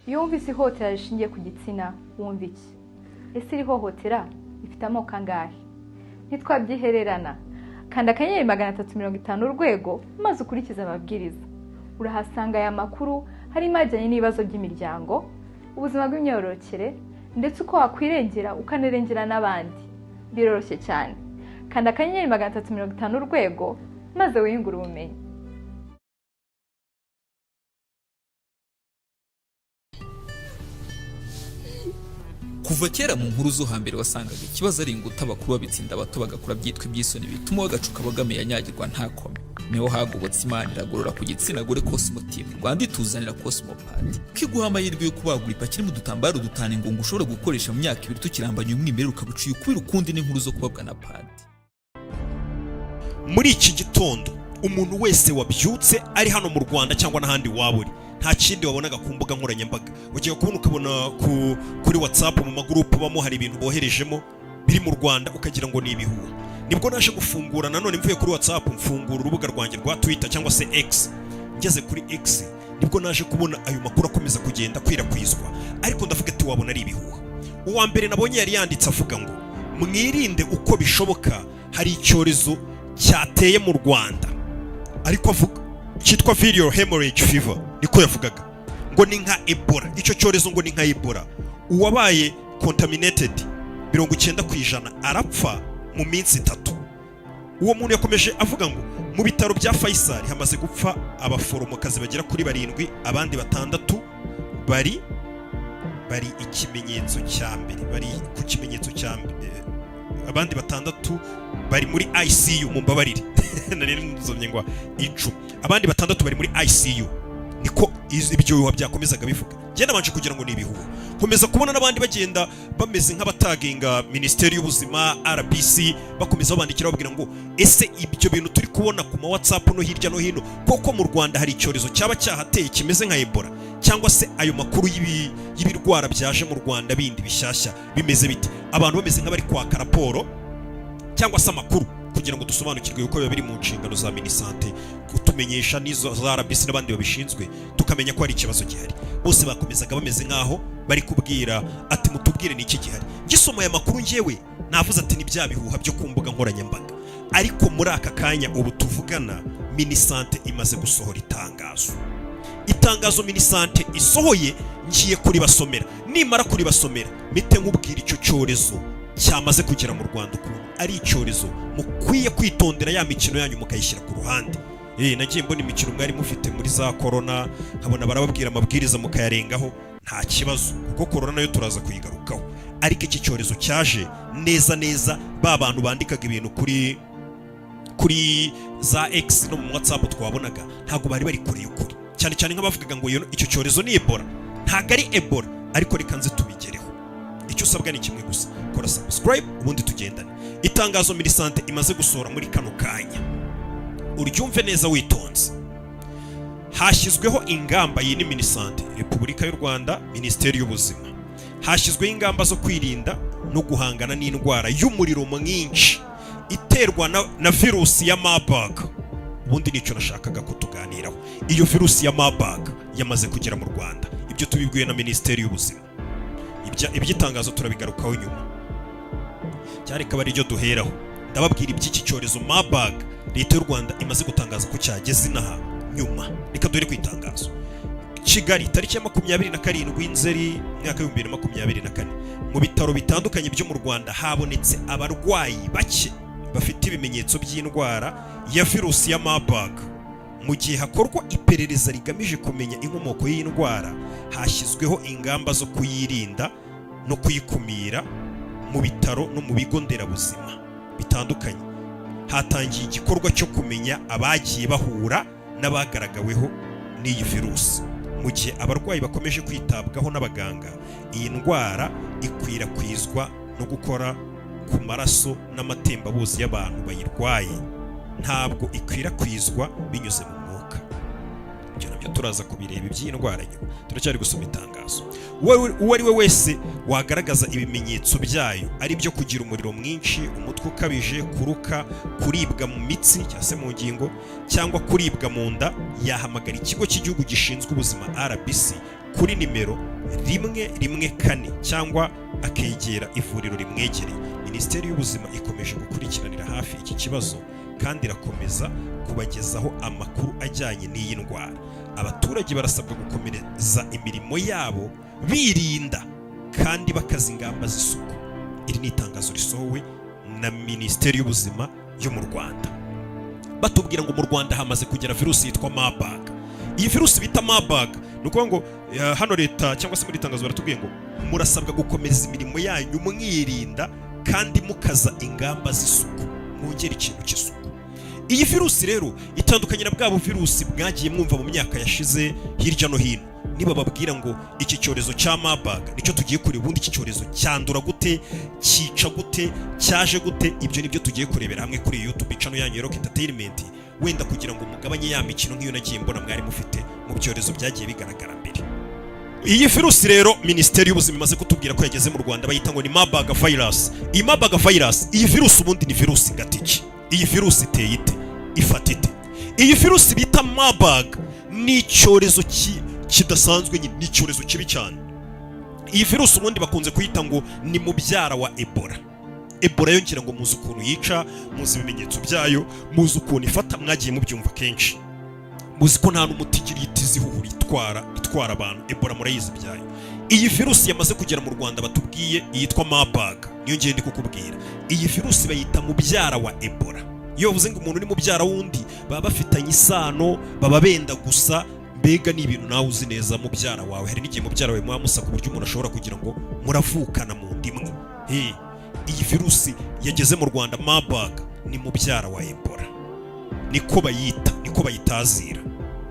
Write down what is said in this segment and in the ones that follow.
Iyo wumvise ihohotera rishingiye ku gitsina, wumva iki? Ese iri hohotera rifite amoko angahe? Ntitwabyihererana. Kanda *350# maze ukurikize amabwiriza. Urahasanga aya makuru, harimo ajyanye n'ibibazo by'imiryango, ubuzima bw'imyororokere, ndetse uko wakwirengera ukanarengera n'abandi. Biroroshye cyane. Kanda *350# maze wiyungure ubumenyi. Kuva kera mu nkuru zo hambere, wasangaga ikibazo ari inguta, abakuru babitsinda, abato bagakura byitwa iby'isoni, bituma bagacuka abagame yanyagirwa ntakome. Niho hagobotse Imana iragorora ku gitsina gore Cosmo Team Rwanda, ituzanira Cosmo Pad, kiguha amahirwe yo kubagura ipaki irimo udutambaro dutanu ingungu ushobora gukoresha mu myaka 2 tukirambanya umwimerere, ukabuciye ukubira ukundi n'inkuru zo kubabwa na pad. Muri iki gitondo, umuntu wese wabyutse ari hano mu Rwanda cyangwa n'ahandi waba uri, nta kindi wabonaga ku mbuga nkoranyambaga. Ugiye kubona ukabona kuri WhatsApp, mu magurupu ubamo, hari ibintu boherejemo biri mu Rwanda, ukagira ngo ni ibihuha. Nibwo naje gufungura nanone, mvuye kuri WhatsApp mfungura urubuga rwanjye rwa Twitter cyangwa se X. Ngeze kuri X nibwo naje kubona ayo makuru akomeza kugenda akwirakwizwa, ariko ndavuga ati wabona ari ibihuha. Uwa mbere nabonye yari yanditse avuga ngo mwirinde uko bishoboka, hari icyorezo cyateye mu Rwanda, ariko avuga cyitwa viral hemorrhage fever. Niko yavugaga ngo ni nka Ebola. Icyo cyorezo ngo ni nka Ebola, uwabaye contaminated 90% arapfa mu minsi 3. Uwo muntu yakomeje avuga ngo mu bitaro bya Faisal hamaze gupfa abaforomokazi bagera kuri barindwi, abandi batandatu bari ikimenyetso cya mbere, bari ku kimenyetso cya mbere, abandi batandatu bari muri ICU. Mumbabarire, nari nzomye ngo 10, abandi batandatu bari muri ICU. Niko ibyo bihuha byakomezaga bivuga. Njye nabanje kugira ngo ni ibihuha, nkomeza kubona n'abandi bagenda bameze nk'abataginga Minisiteri y'Ubuzima, RBC, bakomeza babandikira bababwira ngo ese ibyo bintu turi kubona ku ma WhatsApp no hirya no hino, koko mu Rwanda hari icyorezo cyaba cyahateye kimeze nka Ebola, cyangwa se ayo makuru y'ibirwara byaje mu Rwanda bindi bishyashya bimeze bite? Abantu bameze nk'abari kwaka raporo cyangwa se amakuru kugira ngo dusobanukirwe, kuko biba biri mu nshingano za Minisante kutumenyesha, n'izo za RBC n'abandi babishinzwe, tukamenya ko hari ikibazo gihari. Bose bakomezaga bameze nk'aho bari kubwira ati mutubwire ni iki gihari. Ngisoma aya makuru, njyewe navuze ati ni bya bihuha byo ku mbuga nkoranyambaga. Ariko muri aka kanya ubu tuvugana, Minisante imaze gusohora itangazo. Itangazo Minisante isohoye ngiye kuribasomera. Nimara kuribasomera mpite nkubwira icyo cyorezo cyamaze kugera mu Rwanda, ukuntu ari icyorezo mukwiye kwitondera, ya mikino yanyu mukayishyira ku ruhande. Nagiye mbona imikino mwari mufite muri za corona, nkabona barababwira amabwiriza mukayarengaho. Nta kibazo, kuko corona nayo turaza kuyigarukaho. Ariko iki cyorezo cyaje neza neza, ba bantu bandikaga ibintu kuri za X no mu WhatsApp twabonaga, ntabwo bari bari kure y'ukuri, cyane cyane nk'abavugaga ngo icyo cyorezo ni Ebola. Ntabwo ari Ebola, ariko reka nze tubigereho. Icyo usabwa ni kimwe gusa: kora subscribe ubundi tugendane. Itangazo Minisante imaze gusohora muri kano kanya, uryumve neza witonze. Hashyizweho ingamba. Iyi ni Minisante, Repubulika y'u Rwanda, Minisiteri y'Ubuzima. Hashyizweho ingamba zo kwirinda no guhangana n'indwara y'umuriro mwinshi iterwa na virusi ya Marburg. Ubundi nicyo nashakaga ko tuganiraho. Iyo virusi ya Marburg yamaze kugera mu Rwanda, ibyo tubibwiwe na Minisiteri y'Ubuzima. Iby'itangazo turabigarukaho nyuma, cyari kaba ariryo duheraho. Ndababwira iby'iki cyorezo Marburg Leta y'u Rwanda imaze gutangaza ko cyageze inaha nyuma. Reka duhere ku itangazo. Kigali, tariki ya 27 Nzeri, mwaka w'2024. Mu bitaro bitandukanye byo mu Rwanda habonetse abarwayi bake bafite ibimenyetso by'indwara ya virusi ya Marburg. Mu gihe hakorwa iperereza rigamije kumenya inkomoko y'iyi ndwara, hashyizweho ingamba zo kuyirinda no kuyikumira mu bitaro no mu bigo nderabuzima bitandukanye. Hatangiye igikorwa cyo kumenya abagiye bahura n'abagaragaweho n'iyi virusi. Mu gihe abarwayi bakomeje kwitabwaho n'abaganga, iyi ndwara ikwirakwizwa no gukora ku maraso n'amatembabuzi y'abantu bayirwaye, ntabwo ikwirakwizwa binyuze mu mwuka. Ibyo nabyo turaza kubireba iby'iyi ndwara nyuma, turacyari gusoma itangazo. Uwo ari we wese wagaragaza ibimenyetso byayo, ari byo kugira umuriro mwinshi, umutwe ukabije, kuruka, kuribwa mu mitsi cyangwa se mu ngingo, cyangwa kuribwa mu nda, yahamagara Ikigo cy'Igihugu gishinzwe Ubuzima, RBC, kuri nimero 114 cyangwa akegera ivuriro rimwegereye. Minisiteri y'Ubuzima ikomeje gukurikiranira hafi iki kibazo kandi irakomeza kubagezaho amakuru ajyanye n'iyi ndwara. Abaturage barasabwa gukomereza imirimo yabo birinda kandi bakaza ingamba z'isuku. Iri ni itangazo risohowe na Minisiteri y'Ubuzima yo mu Rwanda, batubwira ngo mu Rwanda hamaze kugera virusi yitwa Marburg. Iyi virusi bita Marburg, ni ukuvuga ngo hano leta cyangwa se muri itangazo baratubwiye ngo murasabwa gukomeza imirimo yanyu mwirinda kandi mukaza ingamba z'isuku, mwongera ikintu cy'isuku. Iyi virusi rero itandukanye na bwa buvirusi bwagiye mwumva mu myaka yashize hirya no hino. Niba babwira ngo iki cyorezo cya Marburg nicyo tugiye kureba, ubundi iki cyorezo cyandura gute, cyica gute, cyaje gute? Ibyo nibyo tugiye kurebera hamwe kuri YouTube channel yanyu ya Rock Entertainment, wenda kugira ngo mugabanye ya mikino nk'iyo nagiye mbona mwari mufite mu byorezo byagiye bigaragara mbere. Iyi virusi rero Minisiteri y'Ubuzima imaze kutubwira ko yageze mu Rwanda, bayita ngo ni Marburg virus. Iyi Marburg virus, iyi virusi ubundi ni virusi gatiki? Iyi virusi iteye ite? Ifata ite? Iyi virusi bita Marburg ni icyorezo kidasanzwe nyine, ni icyorezo kibi cyane. Iyi virusi ubundi bakunze kuyita ngo ni mubyara wa Ebola. Ebola yo ngira ngo muzi ukuntu yica, muzi ibimenyetso byayo, muzi ukuntu ifata, mwagiye mubyumva kenshi, muzi ko nta n'umuti igira, ihita ihuhura itwara abantu. Ebola murayizi ibyayo. Iyi virusi yamaze kugera mu Rwanda batubwiye yitwa Marburg, niyo ngiye ndi kukubwira. Iyi virusi bayita mubyara wa Ebola. Iyo bavuze ngo umuntu ni mubyara w'undi, baba bafitanye isano, baba benda gusa. Mbega ni ibintu nawe uzi neza, mubyara wawe, hari n'igihe mubyara wawe muba musa ku buryo umuntu ashobora kugira ngo muravukana mu nda imwe. Hey, iyi virusi yageze mu Rwanda Marburg ni mubyara wa Ebola, niko bayita, niko bayitazira.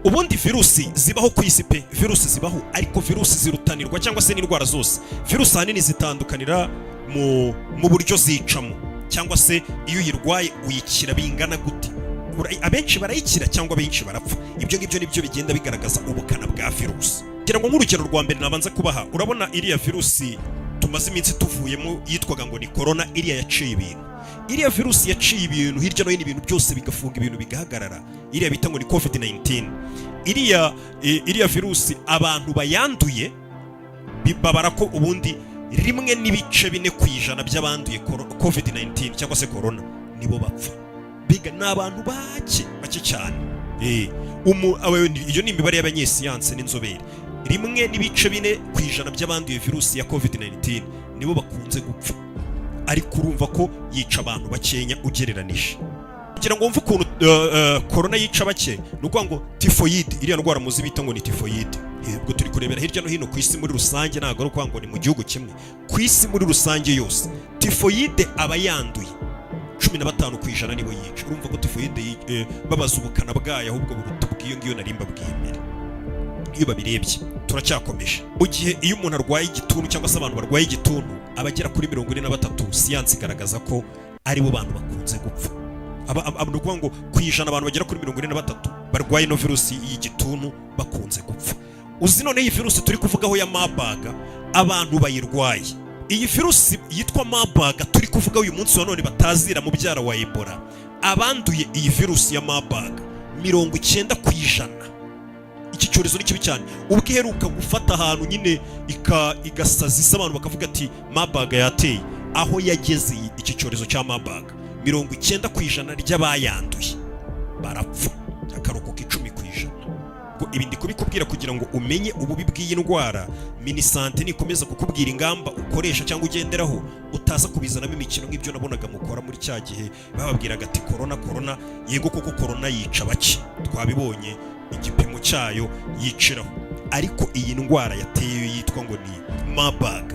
Ubundi virusi zibaho ku isi pe, virusi zibaho, ariko virusi zirutanirwa cyangwa se n'indwara zose. Virusi ahanini zitandukanira mu buryo zicamo, cyangwa se iyo uyirwaye uyikira bingana gute. Abenshi barayikira cyangwa abenshi barapfa. Ibyo ngibyo nibyo bigenda bigaragaza ubukana bwa virusi. Ngira ngo nk'urugero rwa mbere nabanza kubaha, urabona iriya virusi tumaze iminsi tuvuyemo yitwaga ngo ni corona, iriya yaciye ibintu, iriya virusi yaciye ibintu hirya no hino, ibintu byose bigafunga, ibintu bigahagarara, iriya bita ngo ni COVID 19. Iriya virusi abantu bayanduye babara ko ubundi 1.4% by'abanduye COVID 19 cyangwa se corona nibo bapfa. Biga ni abantu bake bake cyane. Iyo ni imibare y'abanyesiyanse n'inzobere. 1.4% by'abanduye virusi ya COVID 19 nibo bakunze gupfa, ariko urumva ko yica abantu bakenya ugereranije. Kugira ngo wumve ukuntu corona yica bake, ni ukuvuga ngo tifoyide, iriya ndwara muzi bita ngo ni tifoyide, ubwo turi kurebera hirya no hino ku isi muri rusange, ntabwo ari ukuvuga ngo ni mu gihugu kimwe, ku isi muri rusange yose, tifoyide aba yanduye 15% nibo yica. Urumva ko tifoyide babaza ubukana bwayo ahubwo buruta ubw'iyo ngiyo nari mbabwiye mbere iyo babirebye. Turacyakomeje. Mu gihe iyo umuntu arwaye igituntu cyangwa se abantu barwaye igituntu, abagera kuri 43, siyansi igaragaza ko aribo bantu bakunze gupfa. Ni ukuvuga ngo ku ijana abantu bagera kuri 43 barwaye ino virusi y'igituntu bakunze gupfa. Uzi none iyi virusi turi kuvugaho ya Marburg, abantu bayirwaye, iyi virusi yitwa Marburg turi kuvuga uyu munsi wa none batazira mubyara wa Ebola, abanduye iyi virusi ya Marburg 90%. Iki cyorezo ni kibi cyane. Ubwo iheruka gufata ahantu nyine igasaza isi, abantu bakavuga ati Marburg yateye, aho yageze iki cyorezo cya Marburg, 90% ry'abayanduye barapfa, hakarokoka 10%. Ubwo ibi ndi kubikubwira kugira ngo umenye ububi bw'iyi ndwara. Minisante nikomeza kukubwira ingamba ukoresha cyangwa ugenderaho, utaza kubizanamo imikino nk'ibyo nabonaga mukora muri cya gihe bababwiraga ati corona, corona. Yego koko corona yica bake, twabibonye igipimo cyayo yiciraho, ariko iyi ndwara yateye yitwa ngo ni Marburg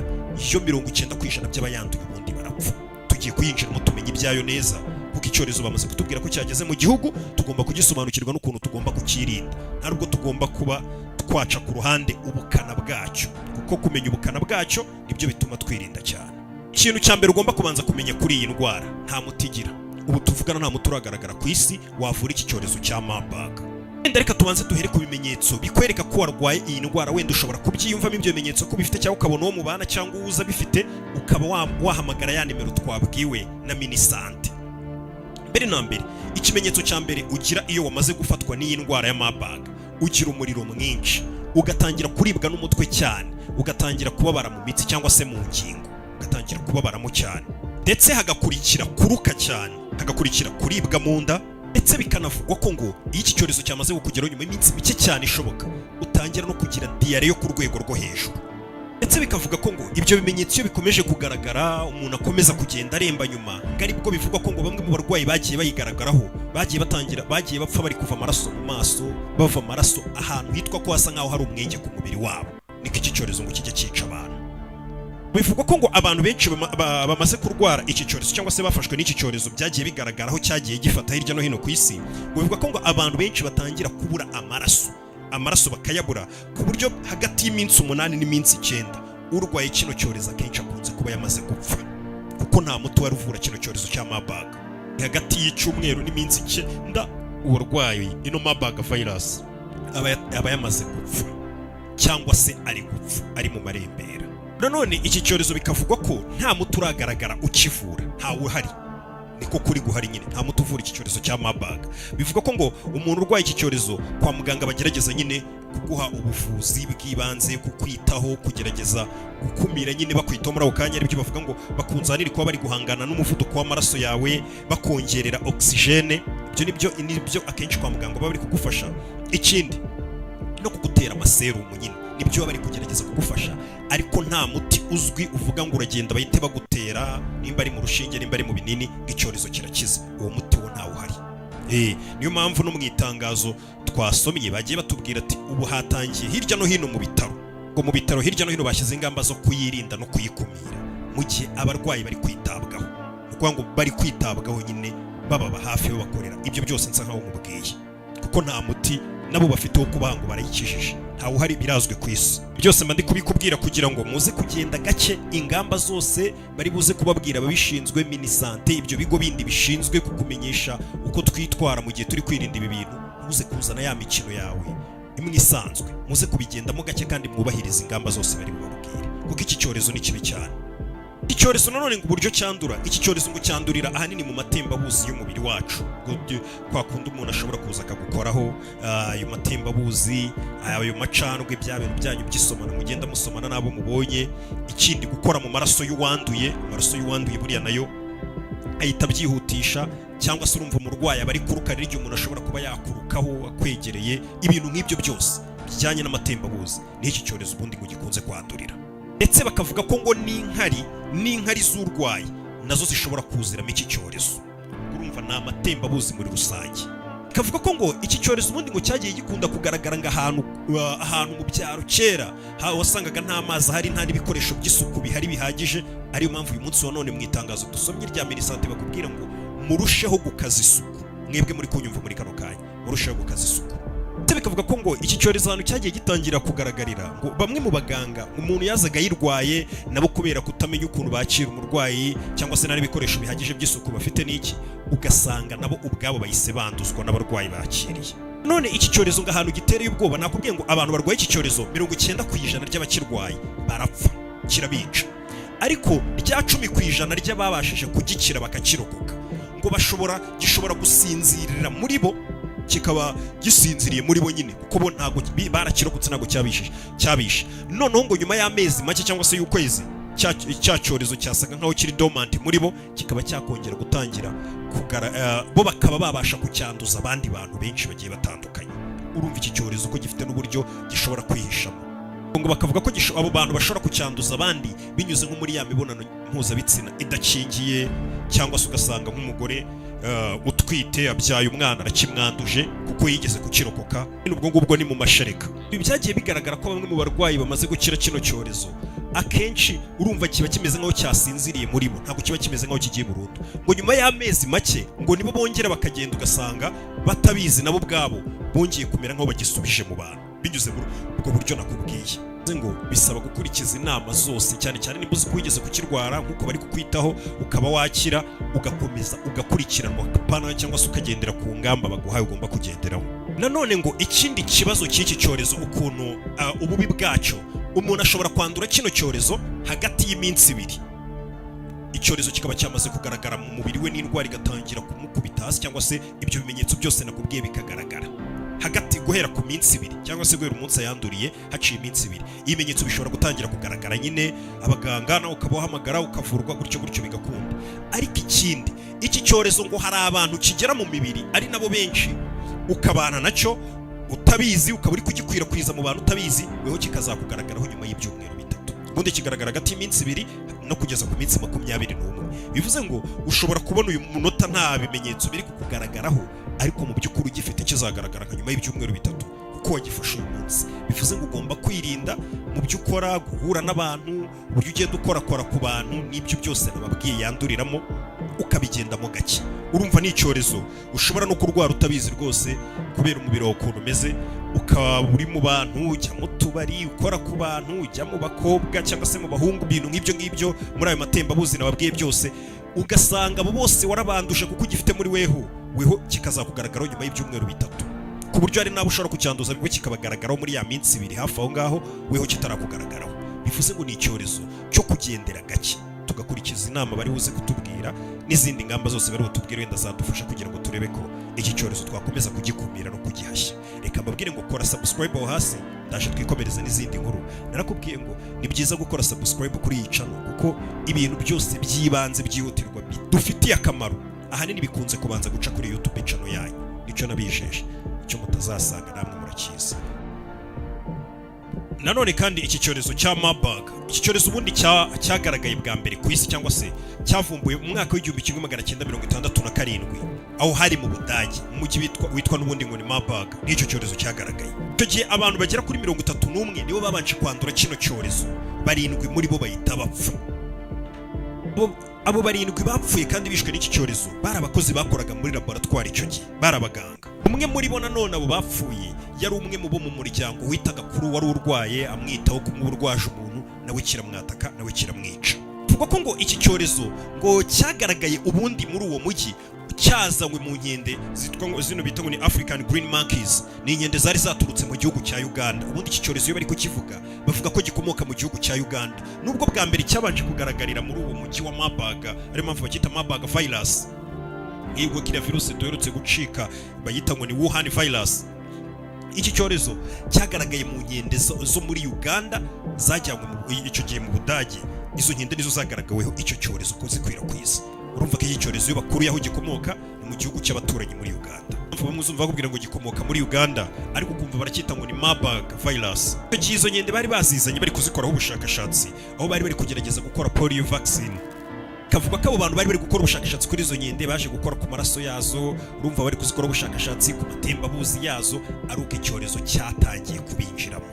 yo 90% by'abayanduye ubundi barapfa. Tugiye kuyinjiramo tumenye ibyayo neza, kuko icyorezo bamaze kutubwira ko cyageze mu gihugu, tugomba kugisobanukirwa n'ukuntu tugomba kukirinda. Ntabwo tugomba kuba twaca ku ruhande ubukana bwacyo, kuko kumenya ubukana bwacyo nibyo bituma twirinda cyane. Ikintu cya mbere ugomba kubanza kumenya kuri iyi ndwara, nta muti igira. Ubu tuvugana nta muti uragaragara ku isi wavura iki cyorezo cya Marburg. Wenda reka tubanze duhere ku bimenyetso bikwereka ko warwaye iyi ndwara. Wenda ushobora kubyiyumvamo ibyo bimenyetso ko ubifite, cyangwa ukabona uwo mubana cyangwa uwuza bifite, ukaba wahamagara ya nimero twabwiwe na Minisante. Mbere na mbere, ikimenyetso cya mbere ugira iyo wamaze gufatwa n'iyi ndwara ya Marburg, ugira umuriro mwinshi. Ugatangira kuribwa n'umutwe cyane, ugatangira kubabara mu mitsi cyangwa se mu ngingo, ugatangira kubabaramo cyane, ndetse hagakurikira kuruka cyane, hagakurikira kuribwa mu nda. Ndetse bikanavugwa ko ngo iyo iki cyorezo cyamaze kukugeraho, nyuma y'iminsi mike cyane ishoboka utangira no kugira diyare yo ku rwego rwo hejuru. Ndetse bikavuga ko ngo ibyo bimenyetso iyo bikomeje kugaragara, umuntu akomeza kugenda aremba nyuma, ngo aribwo bivugwa ko ngo bamwe mu barwayi bagiye bayigaragaraho bagiye batangira, bagiye bapfa bari kuva amaraso mu maso, bava amaraso ahantu hitwa ko hasa nk'aho hari umwenge ku mubiri wabo. Niko iki cyorezo ngo kijya cyica abantu. Bivugwa ko ngo abantu benshi bamaze kurwara iki cyorezo cyangwa se bafashwe n'iki cyorezo, byagiye bigaragara aho cyagiye gifata hirya no hino ku isi, ngo bivugwa ko ngo abantu benshi batangira kubura amaraso, amaraso bakayabura, ku buryo hagati y'iminsi 8 n'iminsi 9 urwaye kino cyorezo akenshi akunze kuba yamaze gupfa, kuko nta muti wari uvura kino cyorezo cya Marburg. Ni hagati y'icyumweru n'iminsi 9 uwarwaye ino Marburg virus aba yamaze gupfa cyangwa se ari gupfa, ari mu marembera. Nanone iki cyorezo bikavugwa ko nta muti uragaragara ukivura, ntawe uhari. Niko kuri guhari nyine, nta muti uvura iki cyorezo cya Marburg. Bivuga ko ngo umuntu urwaye iki cyorezo, kwa muganga bagerageza nyine kuguha ubuvuzi bw'ibanze, kukwitaho, kugerageza gukumira nyine bakwitaho muri ako kanya. Aribyo bavuga ngo bakunze ahanini kuba bari guhangana n'umuvuduko w'amaraso yawe, bakongerera oxygène. Ibyo nibyo akenshi kwa muganga baba bari kugufasha. Ikindi no kugutera amaserumu nyine, nibyo baba bari kugerageza kugufasha. Ariko nta muti uzwi uvuga ngo uragenda bahite bagutera, nimba ari mu rushinge, nimba ari mu binini, ngo icyorezo kirakiza. Uwo muti wo ntawe uhari. Niyo mpamvu no mu itangazo twasomye bagiye batubwira ati ubu hatangiye hirya no hino mu bitaro, ngo mu bitaro hirya no hino bashyize ingamba zo kuyirinda no kuyikumira mu gihe abarwayi bari kwitabwaho. Ni ukuvuga ngo bari kwitabwaho nyine, bababa hafi, babakorera ibyo byose nsa nkaho mubwiye, kuko nta muti nabo bafite wo kubaha ngo barayikijije, ntawe uhari, birazwi ku isi byose. Mba ndi kubikubwira kugira ngo muze kugenda gake. Ingamba zose bari buze kubabwira ababishinzwe, Minisante, ibyo bigo bindi bishinzwe kukumenyesha uko twitwara mu gihe turi kwirinda ibi bintu, ntuze kuzana ya mikino yawe imwe isanzwe. Muze kubigendamo gake kandi mwubahirize ingamba zose bari bubabwire, kuko iki cyorezo ni kibi cyane. Icyorezo nanone ngo uburyo cyandura, iki cyorezo ngo cyandurira ahanini mu matembabuzi y'umubiri wacu. Ngo kwa kundi umuntu ashobora kuza akagukoraho, ayo matembabuzi, ayo macandwe, bya bintu byanyu by'isomana mugenda musomana n'abo mubonye. Ikindi, gukora mu maraso y'uwanduye. Amaraso y'uwanduye buriya nayo ahita abyihutisha. Cyangwa se urumva umurwayi aba ari kuruka, rero igihe umuntu ashobora kuba yakurukaho akwegereye, ibintu nk'ibyo byose bijyanye n'amatembabuzi, n'iki cyorezo ubundi ngo gikunze kwandurira. Ndetse bakavuga ko ngo n'inkari z'urwaye nazo zishobora kuziramo iki cyorezo. Urumva ni amatembabuzi muri rusange. Bikavuga ko ngo iki cyorezo ubundi ngo cyagiye gikunda kugaragara ngo ahantu mu byaro kera, wasangaga nta mazi ahari, nta n'ibikoresho by'isuku bihari bihagije. Ariyo mpamvu uyu munsi wa none mu itangazo dusomye rya Minisante bakubwira ngo murusheho gukaza isuku. Mwebwe muri kunyumva muri kano kanya, murusheho gukaza isuku. Ndetse bikavuga ko ngo iki cyorezo ahantu cyagiye gitangira kugaragarira, ngo bamwe mu baganga, umuntu yazaga ayirwaye, nabo kubera kutamenya ukuntu bakira umurwayi cyangwa se nta n'ibikoresho bihagije by'isuku bafite n'iki, ugasanga nabo ubwabo bahise banduzwa n'abarwayi bakiriye. None iki cyorezo ngo ahantu gitereye ubwoba, nakubwiye ngo abantu barwaye iki cyorezo, 90% ry'abakirwaye barapfa, kirabica. Ariko rya 10% ry'ababashije kugikira bakakirokoka, ngo bashobora gishobora gusinzirira muri bo, kikaba gisinziriye muri bo nyine, kuko bo ntabwo barakirokotse, ntabwo cyabishije, cyabishe. Noneho ngo nyuma y'amezi make cyangwa se y'ukwezi, cya cyorezo cyasaga nkaho kiri dormant muri bo kikaba cyakongera gutangira bo bakaba babasha kucyanduza abandi bantu benshi bagiye batandukanye. Urumva iki cyorezo ko gifite n'uburyo gishobora kwihishamo. Ngo bakavuga ko abo bantu bashobora kucyanduza abandi binyuze nko muri ya mibonano mpuzabitsina idakingiye, cyangwa se ugasanga nk'umugore utwite abyaye umwana arakimwanduje kuko yigeze kukirokoka. Ubwo ngubwo ni mu mashereka. Ibi byagiye bigaragara ko bamwe mu barwayi bamaze gukira kino cyorezo, akenshi urumva kiba kimeze nk'aho cyasinziriye muri bo, ntabwo kiba kimeze nk'aho kigiye burundu. Ngo nyuma y'amezi make ngo nibo bongera bakagenda, ugasanga batabizi nabo ubwabo bongeye kumera nk'aho bagisubije mu bantu binyuze muri ubwo buryo nakubwiye. Bivuze ngo bisaba gukurikiza inama zose, cyane cyane niba uzi ko wigeze kukirwara, nk'uko bari kukwitaho ukaba wakira, ugakomeza ugakurikiranwa pana, cyangwa se ukagendera ku ngamba baguhaye ugomba kugenderaho. Nanone ngo ikindi kibazo cy'iki cyorezo, ukuntu ububi bwacyo, umuntu ashobora kwandura kino cyorezo hagati y'iminsi 2 icyorezo kikaba cyamaze kugaragara mu mubiri we, n'indwara igatangira kumukubita hasi, cyangwa se ibyo bimenyetso byose nakubwiye bikagaragara. Hagati guhera ku minsi 2 cyangwa se guhera umunsi ayanduriye, haciye iminsi 2, ibimenyetso bishobora gutangira kugaragara nyine, abaganga nawe ukaba wahamagara ukavurwa gutyo gutyo bigakunda. Ariko ikindi, iki cyorezo ngo hari abantu kigera mu mibiri, ari nabo benshi, ukabana nacyo utabizi, ukaba uri kugikwirakwiza mu bantu utabizi, weho kikazakugaragaraho nyuma y'ibyumweru 3. Ubundi kigaragara hagati y'iminsi 2 no kugeza ku minsi 21. Bivuze ngo ushobora kubona uyu munota nta bimenyetso biri kukugaragaraho, ariko mu by'ukuri ugifite, kizagaragara nka nyuma y'ibyumweru 3 kuko wagifashe uyu munsi. Bivuze ngo ugomba kwirinda mu byo ukora, guhura n'abantu, uburyo ugenda ukorakora ku bantu, n'ibyo byose nababwiye yanduriramo, ukabigendamo gake. Urumva ni icyorezo ushobora no kurwara utabizi rwose, kubera umubiri wawe ukuntu umeze, ukaba uri mu bantu, ujya mu tubari, ukora ku bantu, ujya mu bakobwa cyangwa se mu bahungu, ibintu nk'ibyo ngibyo, muri ayo matembabuzi nababwiye byose, ugasanga abo bose warabanduje kuko ugifite muri weho, weho kikazakugaragaraho nyuma y'ibyumweru 3, ku buryo hari n'abo ushobora kucyanduza bwo kikabagaragaraho muri ya minsi 2 hafi aho ngaho, weho kitarakugaragaraho. Bivuze ngo ni icyorezo cyo kugendera gake, tugakurikiza inama bari buze kutubwira n'izindi ngamba zose bari butubwire wenda zadufasha kugira ngo turebe ko iki cyorezo twakomeza kugikumira no kugihashya. Reka mbabwire ngo kora subscribe aho hasi, ndaje twikomereze n'izindi nkuru. Narakubwiye ngo ni byiza gukora subscribe kuri iyi channel, kuko ibintu byose by'ibanze byihutirwa bidufitiye akamaro ahanini bikunze kubanza guca kuri YouTube channel yanyu. Nicyo nabijeje, icyo mutazasanga namwe murakizi. Nanone kandi iki cyorezo cya Marburg, iki cyorezo ubundi cyagaragaye bwa mbere ku isi cyangwa se cyavumbuwe mu mwaka w'1967, aho hari mu Budage, mu mujyi witwa n'ubundi ngo ni Marburg. N'icyo cyorezo cyagaragaye icyo gihe, abantu bagera kuri 31 nibo babanje kwandura kino cyorezo, barindwi muri bo bahita bapfa. Abo barindwi bapfuye kandi bishwe n'iki cyorezo bari abakozi bakoraga muri laboratwari icyo gihe, bari abaganga. Umwe muri bo nanone, abo bapfuye, yari umwe mu bo mu muryango witaga kuri wari urwaye, amwitaho kumwe urwaje umuntu, nawe kiramwataka, nawe kiramwica. Vuga ko ngo iki cyorezo ngo cyagaragaye ubundi muri uwo mujyi cyazanywe mu nkende zitwa ngo zino bita ngo ni African Green Monkeys. Ni inkende zari zaturutse mu gihugu cya Uganda. Ubundi iki cyorezo iyo bari kukivuga bavuga ko gikomoka mu gihugu cya Uganda, nubwo bwa mbere cyabanje kugaragarira muri uwo mujyi wa Marburg, ariyo mpamvu bacyita Marburg virus, nk'ubwo kiriya virusi duherutse gucika bayita ngo ni Wuhan virus. Iki cyorezo cyagaragaye mu nkende zo muri Uganda zajyanywe icyo gihe mu Budage. Izo nkende nizo zagaragaweho icyo cyorezo ko zikwirakwiza. Urumva ko iki cyorezo iyo bakuriye aho gikomoka ni mu gihugu cy'abaturanyi muri Uganda. Mpamvu bamwe uzumva bakubwira ngo gikomoka muri Uganda, ariko ukumva baracyita ngo ni Marburg virus. Icyo gihe izo nkende bari bazizanye bari kuzikoraho ubushakashatsi, aho bari bari kugerageza gukora polio vaccine. Kavuga ko abo bantu bari bari gukora ubushakashatsi kuri izo nkende baje gukora ku maraso yazo, urumva bari kuzikora ubushakashatsi ku matembabuzi yazo, ari uko icyorezo cyatangiye kubinjiramo.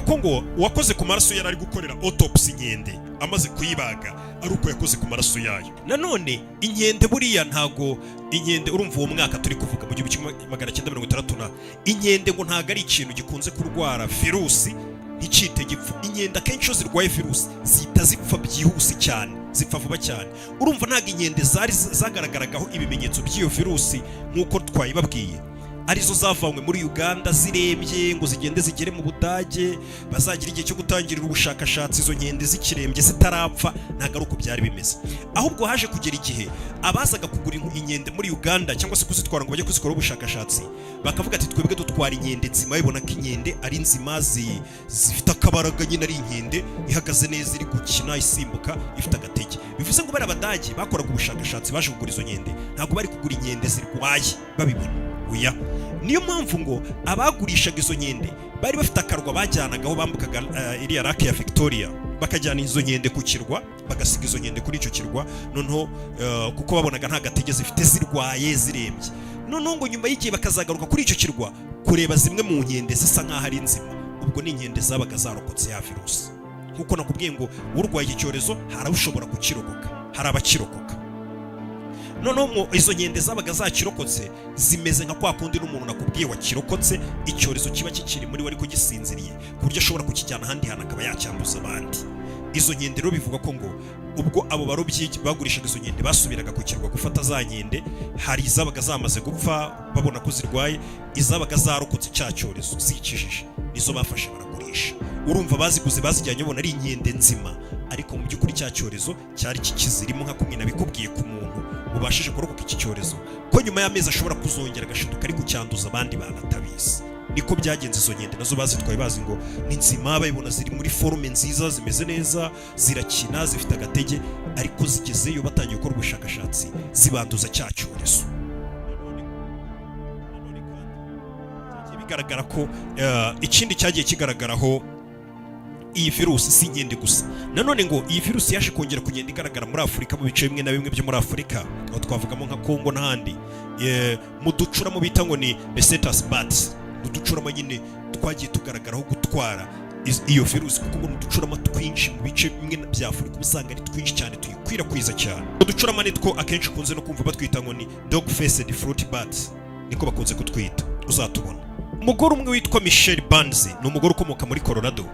Ko ngo uwakoze ku maraso yari ari gukorera autopsy inkende, amaze kuyibaga ari uko yakoze ku maraso yayo. Nanone inkende buriya ntago inkende, urumva uwo mwaka turi kuvuga mu 1960 na, inkende ngo ntago ari ikintu gikunze kurwara virusi ntikite gipfa. Inkende akenshi iyo zirwaye virusi zihita zipfa byihuse cyane, zipfa vuba cyane. Urumva ntabwo inkende zari zagaragaragaho ibimenyetso by'iyo virusi nk'uko twayibabwiye, arizo zavanywe muri Uganda zirembye ngo zigende zigere mu Budage, bazagira igihe cyo gutangirira ubushakashatsi izo nkende zikirembye zitarapfa. Ntabwo ari uko byari bimeze. Ahubwo haje kugera igihe abazaga kugura inkende muri Uganda cyangwa se kuzitwara ngo bajye kuzikoraho ubushakashatsi bakavuga ati: "Twebwe dutwara inkende nzima." Babibona ko inkende ari nzima, zifite akabaraga nyine, ari inkende ihagaze neza, iri gukina, isimbuka, ifite agatege. Bivuze ngo bari Abadage bakoraga ubushakashatsi baje kugura izo nkende, ntabwo bari kugura inkende zirwaye babibona, oya. Niyo mpamvu ngo abagurishaga izo nkende bari bafite akarwa bajyanagaho, bambukaga iriya lake ya Victoria, bakajyana izo nkende ku kirwa, bagasiga izo nkende kuri icyo kirwa. Noneho kuko babonaga nta gatege zifite, zirwaye, zirembye, noneho ngo nyuma y'igihe bakazagaruka kuri icyo kirwa kureba zimwe mu nkende zisa nk'aho ari nzima. Ubwo ni inkende zabaga zarokotse ya virusi. Nkuko nakubwiye ngo urwaye iki cyorezo hari ushobora kukirokoka, hari abakirokoka. Noneho izo nkende zabaga zakirokotse zimeze nka kwa kundi n'umuntu nakubwiye wakirokotse, icyorezo kiba kikiri muri we ariko gisinziriye, ku buryo ashobora kukijyana ahandi hantu akaba yacyanduza abandi. Izo nkende rero bivuga ko ngo ubwo abo barobyi bagurishaga izo nkende basubiraga ku kirwa gufata za nkende, hari izabaga zamaze gupfa babona ko zirwaye. Izabaga zarokotse cya cyorezo zikijije nizo bafashe baragurisha. Urumva baziguze bazijyanye babona ari inkende nzima, ariko mu by'ukuri cya cyorezo cyari kikizirimo, nka kumwe nabikubwiye ku muntu ubashije kurokoka iki cyorezo, ko nyuma y'amezi ashobora kuzongera agashiduka ari kucyanduza abandi bantu atabizi. Niko byagenze. Izo nkende nazo bazitwaye bazi ngo ni nzima, bayibona ziri muri forme nziza, zimeze neza, zirakina, zifite agatege, ariko zigezeyo batangiye gukora ubushakashatsi zibanduza cya cyorezo. Nanone kandi byagiye bigaragara ko ikindi cyagiye kigaragaraho iyi virusi si inkende gusa. Nanone ngo iyi virusi yaje kongera kugenda igaragara muri Afurika, mu bice bimwe na bimwe byo muri Afurika, aho twavugamo nka Congo n'ahandi, mu ducuramo bita ngo ni Rousettus bats. Uducurama nyine twagiye tugaragaraho gutwara iyo virusi, kuko ngo ni uducurama twinshi mu bice bimwe bya Afurika, uba usanga ari twinshi cyane, tuyikwirakwiza cyane. Uducurama nitwo akenshi ukunze no kumva batwita ngo ni dog faced fruit bats, niko bakunze kutwita, uzatubona. Umugore umwe witwa Michelle Barnes ni umugore ukomoka muri Colorado.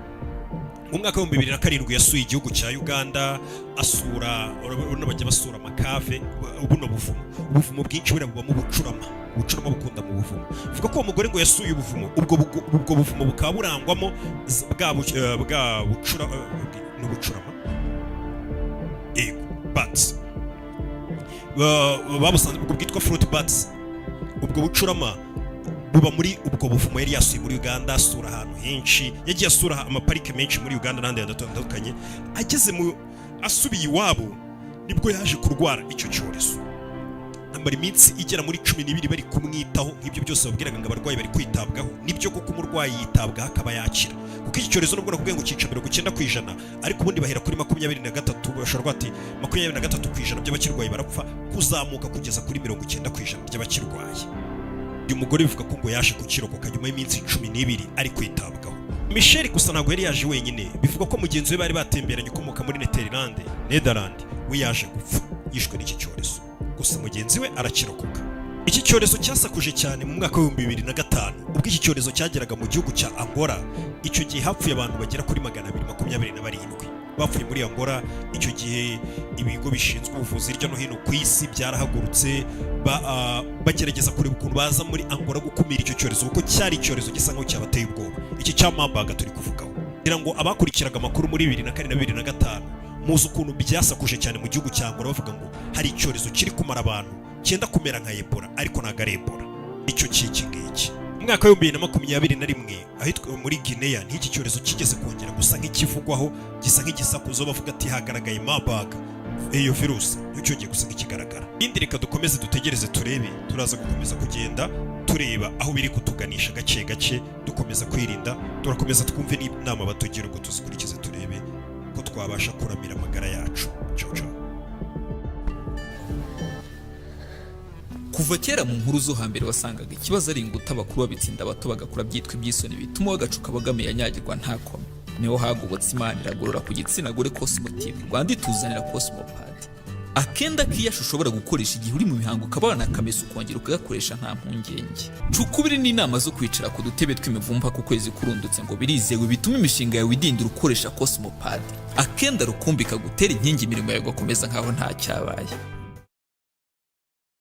Mu mwaka wa 2007 yasuye igihugu cya Uganda, asura, urabona bajya basura amakave, buno buvumo, ubuvumo bwinshi buriya bubamo ubucurama. Ubucurama bukunda mu buvumo. Vuga ko uwo mugore ngo yasuye ubuvumo, ubwo buvumo bukaba burangwamo bwa bucura, ni ubucurama, yego, bats. Babusanze ubwo bwitwa fruit bats. Ubwo bucurama buba muri ubwo buvumo yari yasuye muri Uganda. Asura ahantu henshi, yagiye asura amaparike menshi muri Uganda n'ahandi hatandukanye. Ageze mu asubiye iwabo nibwo yaje kurwara icyo cyorezo, amara iminsi igera muri 12 bari kumwitaho. Nk'ibyo byose babwiraga ngo abarwayi bari kwitabwaho, nibyo koko, umurwayi yitabwaho akaba yakira, kuko iki cyorezo nubwo nakubwiye ngo cyica 90%, ariko ubundi bahera kuri 23, bashobora kuvuga ati 23% by'abakirwaye barapfa, kuzamuka kugeza kuri 90% by'abakirwaye. Uyu mugore bivuga ko ngo yaje kukirokoka nyuma y'iminsi 12 ari kwitabwaho. Michelle gusa ntabwo yari yaje wenyine. Bivuga ko mugenzi we bari batemberanye ukomoka muri Netherland we yaje gupfa yishwe n'iki cyorezo, gusa mugenzi we arakirokoka. Iki cyorezo cyasakuje cyane mu mwaka wa 2005, ubwo iki cyorezo cyageraga mu gihugu cya Angola. Icyo gihe hapfuye abantu bagera kuri 227 bapfuye muri Angola. Icyo gihe ibigo bishinzwe ubuvuzi hirya no hino ku isi byarahagurutse, bagerageza kureba ukuntu baza muri Angola gukumira icyo cyorezo, kuko cyari icyorezo gisa nkaho cyabateye ubwoba, iki cya Marburg turi kuvugaho. Kugira ngo abakurikiraga amakuru muri 2004 na 2005 muzi ukuntu byasakuje cyane mu gihugu cya Angola, bavuga ngo hari icyorezo kiri kumara abantu cyenda kumera nka Ebola, ariko ntabwo ari Ebola icyo cy'iki ngiki. Mu mwaka wa 2021, ahitwa muri Guinea, n'iki cyorezo kigeze kongera gusa nk'ikivugwaho, gisa nk'igisakuzo, bavuga ati hagaragaye Marburg, iyo virusi nticyongeye gusa nk'ikigaragara. Indi reka dukomeze dutegereze turebe, turaza gukomeza kugenda tureba aho biri kutuganisha gake gake, dukomeza kwirinda, turakomeza twumve n'inama batugira, ubwo tuzikurikize, turebe ko twabasha kuramira amagara yacu. Ciao ciao. Kuva kera mu nkuru zo hambere wasangaga ikibazo ari inguta, abakuru babitsinda abato bagakura byitwa iby'isoni bituma uw'agacu kabogamiye yanyagirwa ntakome. Niho hagobotse Imana iragorora ku gitsina gore Cosmo TV Rwanda ituzanira Cosmopad, akenda kiyasha ushobora gukoresha igihe uri mu mihango, ukaba wanakamesa ukongera ukagakoresha nta mpungenge. Cukubiri n'inama zo kwicara ku dutebe tw'imivumba ku kwezi kurundutse ngo birizewe, bituma imishinga yawe idindira ukoresha Cosmopad, akenda rukumbi kagutera inkingi imirimo yawe igakomeza nkaho nta cyabaye.